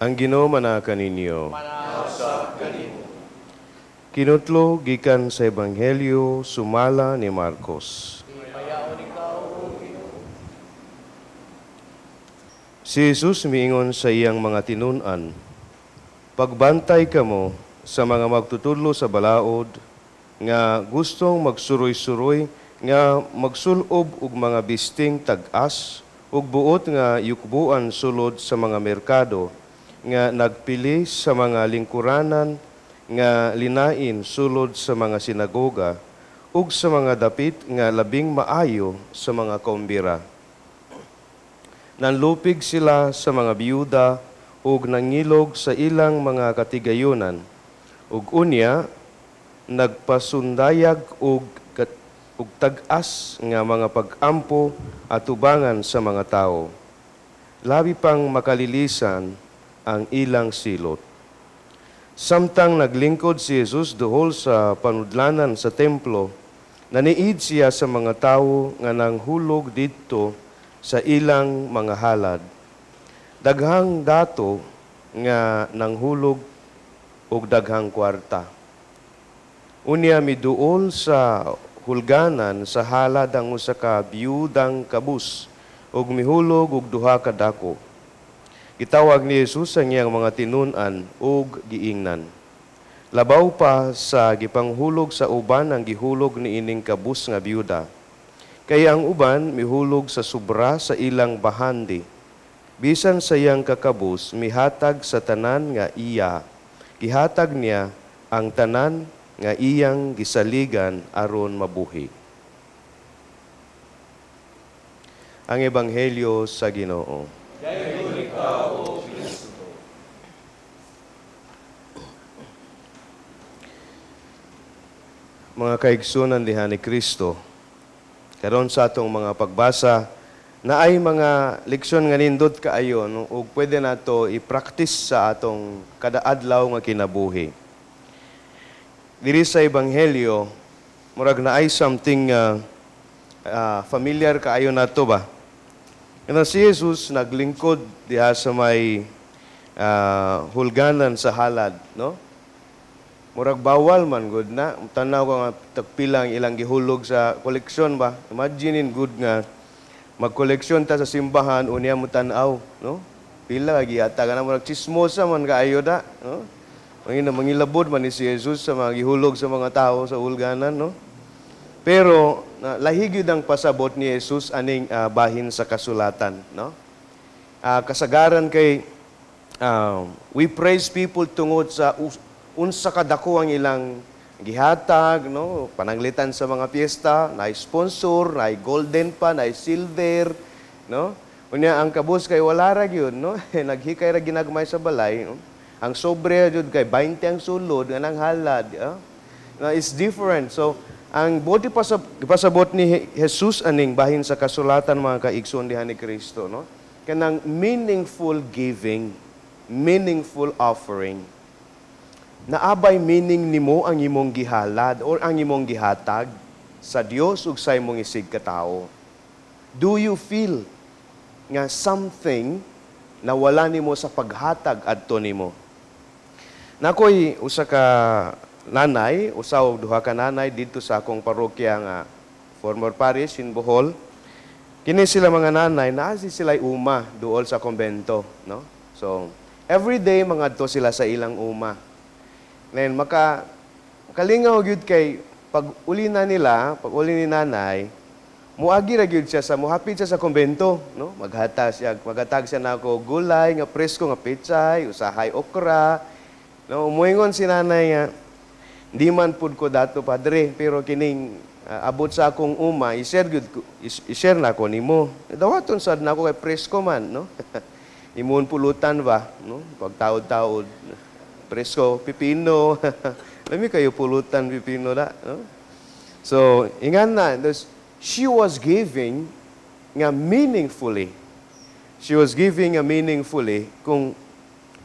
Ang Ginoo manaa kaninyo. Kinutlo gikan sa Ebanghelyo sumala ni Marcos. Si Jesus miingon sa iyang mga tinun-an, "Pagbantay kamo sa mga magtutudlo sa balaod nga gustong magsuroy-suroy nga magsulob og mga bisting tag-as ug buot nga yukbuan sulod sa mga merkado, nga nagpili sa mga lingkuranan nga linain sulod sa mga sinagoga ug sa mga dapit nga labing maayo sa mga kaumbira. Nanlupig sila sa mga biyuda ug nangilog sa ilang mga katigayunan, ug unya nagpasundayag og tag-as nga mga pag-ampo atubangan sa mga tawo. Labi pang makalilisan ang ilang silot." Samtang naglingkod si Jesus duol sa panudlanan sa templo, naniid siya sa mga tawo nga nanghulog didto sa ilang mga halad. Daghang dato nga nanghulog og daghang kwarta. Unya miduol sa hulganan sa halad ang usa ka biyudang kabus ug mihulog og duha ka dako. Gitawag ni Jesus ang iyang mga tinun-an ug giingnan, "Labaw pa sa gipanghulog sa uban ang gihulog niining kabus nga biyuda. Kay ang uban mihulog sa sobra sa ilang bahandi. Bisan sa iyang kakabus, mihatag sa tanan nga iya. Gihatag niya ang tanan nga iyang gisaligan aron mabuhi." Ang Ebanghelyo sa Ginoo. Mga kaigsunan diha ni Kristo, karon sa atong mga pagbasa, naay mga leksyon nga nindot kaayo, no, ug pwede nato i-practice sa atong kada adlaw nga kinabuhi. Diri sa Ebanghelyo, murag naay something familiar kaayo nato ba? Kana si Jesus naglingkod diha sa may hulganan sa halad, no? Murag bawal man gud na. Tanaw ko nga tagpila ang ilang gihulog sa koleksyon ba. Imagine good nga magkoleksyon ta sa simbahan, unya mo tan-aw, no? Pila gihatagan na, murag chismosa man kaayo da, no? Mangina mangilabod man ni si Jesus sa mga gihulog sa mga tao sa hulganan, no? Pero lahi gyud ang pasabot ni Jesus aning bahin sa kasulatan, no? Kasagaran kay we praise people tungod sa unsa kadako ang ilang gihatag, no? Pananglitan sa mga piyesta, naay sponsor, naay golden pa, naay silver, no? Unya ang kabus kay wala ra gyud, no? Naghikay ra ginagmay sa balay, no? Ang sobre jud kay 20 ang sulod nganang halad, ah. Now, it's different. So ang buti pasabot ni Jesus aning bahin sa kasulatan, mga kaigsoon diha ni Kristo, no? Kanang meaningful giving, meaningful offering. Naabay meaning nimo ang imong gihalad or ang imong gihatag sa Dios ug sa imong isig katawo? Do you feel nga something na wala nimo sa paghatag adto nimo? Nakoy usa ka nanay, usa o duha ka nanay didto sa akong parokya nga former parish in Bohol. Kini sila mga nanay, naa si sila uma duol sa kombento, no? So, every day mangadto sila sa ilang uma. Then makalingaw gyud kay pag uli na nila, pag uli ni nanay, muagi ra gyud siya sa muhapit siya sa kombento, no? Maghata siya, maghatag siya nako gulay nga presko nga pechay, usahay okra. No, muingon si nanay nga, "Di man pud ko dato, padre, pero kining abot sa akong uma, i-share gyud ko, i-share nako nimo. Dawaton sad nako kay presko man, no? Imon pulutan ba, no? Pagtaod-taod. Presko pipino. Lami kayo pulutan pipino da, no?" So, ingan na, she was giving nga meaningfully. She was giving nga meaningfully kung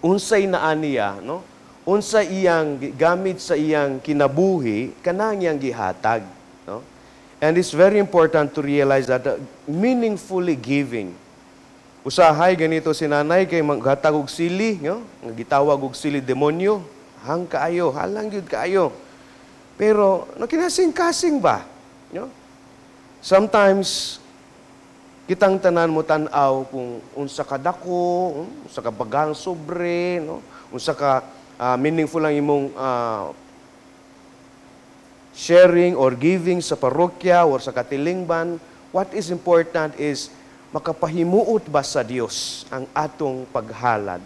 unsay naa niya, no? Unsa iyang gamit sa iyang kinabuhi, kanang iyang gihatag, no? And it's very important to realize that meaningfully giving. Usahay ganito si nanay kay maghatag og sili, no? Nga gitawag og sili demonyo. Hang kaayo, halang gyud kaayo. Pero no kinasing-kasing ba? No? Sometimes kitang tanan mo tan-aw kung unsa ka dako, unsa ka bagang sobre, no? Unsa ka meaningful ang imong sharing or giving sa parokya or sa katilingban. What is important is makapahimuot ba sa Dios ang atong paghalad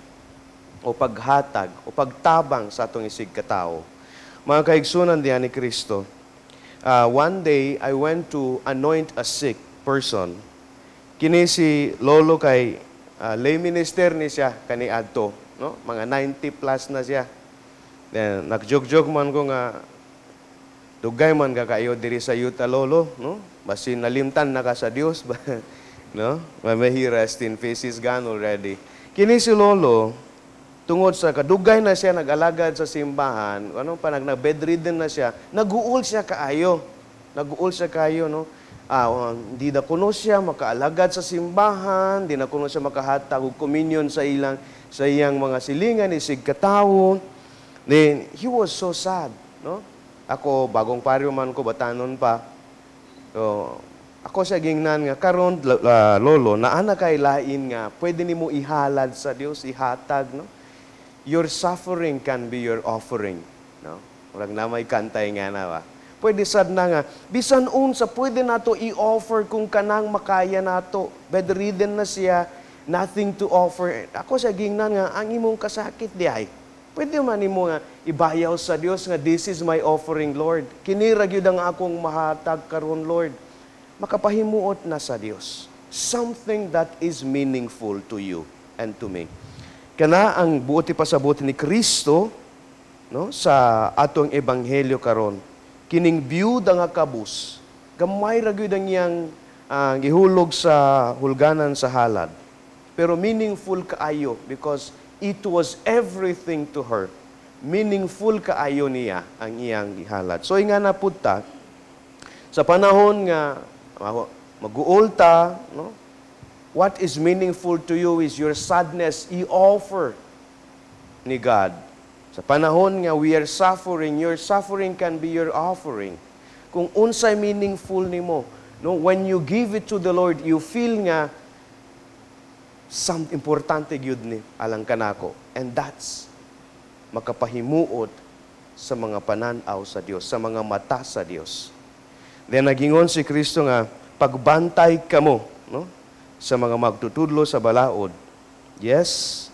o paghatag o pagtabang sa atong isig katao. Mga kaigsunan diha ni Kristo, one day I went to anoint a sick person. Kini si Lolo kay lay minister ni siya kani adto, no? Mga 90 plus na siya. Then nag-joke-joke man ko nga dugay man ka kayo diri sa yuta, Lolo, no? Basin nalimtan na ka sa Dios ba? No? May he rest in peace, he's gone already. Kini si Lolo, tungod sa kadugay na siya nag-alagad sa simbahan, ano pa, nag bedridden na siya, naguol siya kaayo. Naguol siya kaayo, no? Di na kuno siya makaalagad sa simbahan, di na kuno siya makahatag og communion sa iyang mga silingan isig katawo. Then he was so sad, no? Ako, bagong paryo man ko, batanon pa. So, ako sa gingnan nga karon, Lolo, naa na kay lain nga pwede nimo ihalad sa Dios, ihatag, no? Your suffering can be your offering, no? Murag na may kantay nga na ba. Pwede sad na nga bisan unsa pwede nato i-offer kung kanang makaya nato. Bedridden na siya, nothing to offer. Ako sa gingnan nga ang imong kasakit di ay pwede man nimo nga ibayaw sa Dios nga this is my offering, Lord. Kini ra gyud ang akong mahatag karon, Lord. Makapahimuot na sa Dios. Something that is meaningful to you and to me. Kana ang buot ipasabot ni Kristo, no, sa atong ebanghelyo karon. Kining byuda nga kabus, gamay ra gyud ang iyang gihulog sa hulganan sa halad. Pero meaningful kaayo because it was everything to her. Meaningful kaayo niya ang iyang gihalad. So ingana pud ta sa panahon nga maguol ta, no? What is meaningful to you is your sadness i-offer ni God. Sa panahon nga we are suffering, your suffering can be your offering. Kung unsay meaningful nimo, no, when you give it to the Lord, you feel nga some importante gyud ni alang kanako. And that's makapahimuot sa mga pananaw sa Dios, sa mga mata sa Dios. Then nagingon si Kristo nga pagbantay kamo, no, sa mga magtutudlo sa balaod. Yes,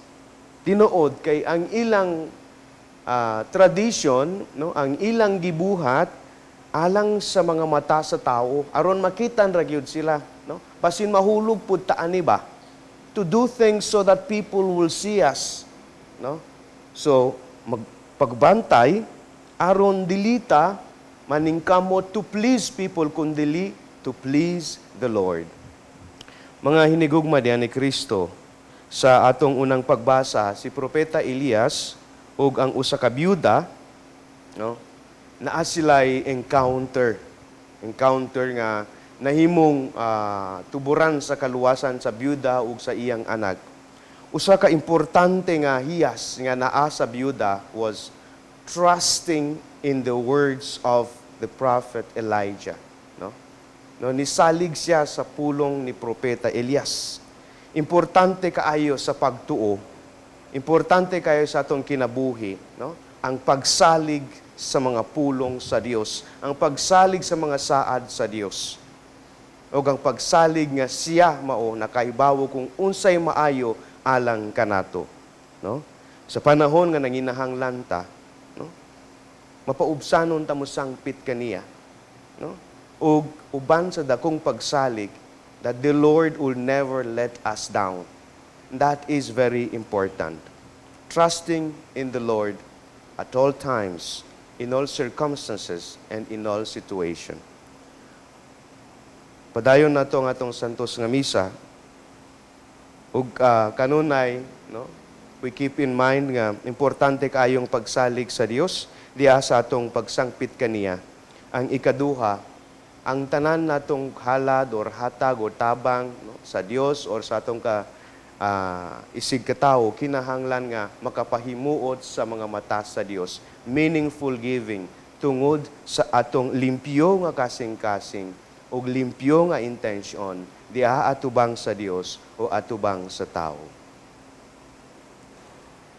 tinuod kay ang ilang tradition, no, ang ilang gibuhat alang sa mga mata sa tao aron makita ra gyud sila, no? Basin mahulog pud ta ani ba? To do things so that people will see us, no? So, magpagbantay aron dilita maningkamot to please people kundili to please the Lord. Mga hinigugma diha ni Kristo, sa atong unang pagbasa, si Propeta Elias ug ang usa ka byuda, no, naa sila'y encounter. Encounter nga nahimong tuburan sa kaluwasan sa byuda ug sa iyang anak. Usa ka importante nga hiyas nga naa sa byuda was trusting in the words of the prophet Elijah, no? No, nisalig siya sa pulong ni Propeta Elias. Importante kaayo sa pagtuo, importante kaayo sa atong kinabuhi, no? Ang pagsalig sa mga pulong sa Dios, ang pagsalig sa mga saad sa Dios. O ang pagsalig nga siya mao nakaibawo kung unsay maayo alang kanato, no? Sa panahon nga nanginahanglan ta, no? Mapaubsanon ta mo sangpit kaniya, no? Ug uban sa dakong pagsalig that the Lord will never let us down. That is very important. Trusting in the Lord at all times, in all circumstances, and in all situation. Padayon nato ang atong santos nga misa. Ug kanunay, no, we keep in mind nga importante kaayong pagsalig sa Dios diha sa atong pagsangpit kaniya. Ang ikaduha, ang tanan natong halad or hatag or tabang, no, sa Dios or sa atong ka Isig katawo, kinahanglan nga makapahimuot sa mga mata sa Dios, meaningful giving tungod sa atong limpyo nga kasing-kasing ug limpyo nga intensyon diha atubang sa Dios o atubang sa tao.